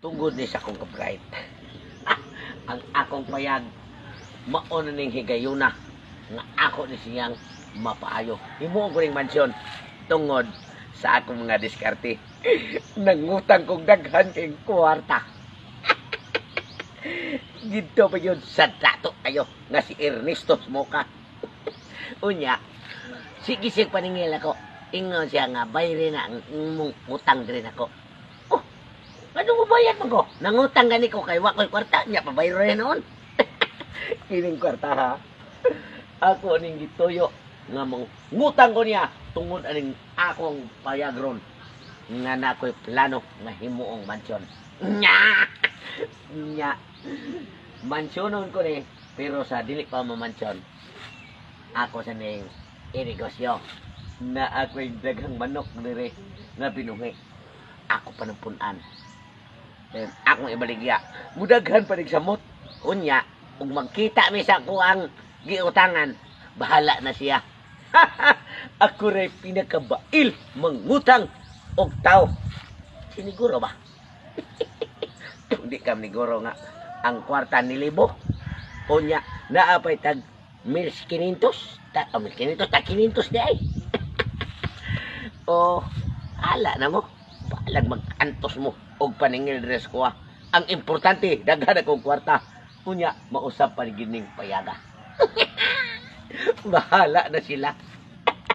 Tungod ni sa akong kabright. Ang akong payag mao na ning higayuna nga ako ni siyang mapaayo. Himuon ko ning mansyon tungod sa akong mga diskarte. Nangutang kong daghan kay kwarta. Dito pa yun sa dato kayo nga si Ernesto Smoka. Unya, sige siya paningil ako. Ingon siya nga, bayri na ang imong utang diri nako. Oh, ano mo bayad man ko? Nangutang gani ko kay wa ko'y kwarta. Nya, pabayro rin noon. Kining kwarta ha. Ako ning gituyo nga mong ngutang ko niya tungod aning akong payag ron nga na ako'y plano nga himuong mansyon. Nya! Nya! Mansyonon ko ni, pero sa dili pa mamansyon, ako sa ning inegosyo na ako'y daghang manok dire nga binuhi. Ako pa ng punan. Then, akong ibaligya. Mudaghan pa rin samot. Unya, ug magkita mi sa ako ang giutangan, bahala na siya. Ako ray pinakabail mangutang og tao. Siniguro ba? Hindi kam niguro nga ang kwarta ni libo. Unya, naapay tag 1,500. Ta, oh, 1,500, tag 500 di ay. Oh, ala na mo. Balag mag-antos mo og paningil dress ko ah. Ang importante, daghan akong kwarta. Unya, mausap pa ni gining payaga. Bahala na sila.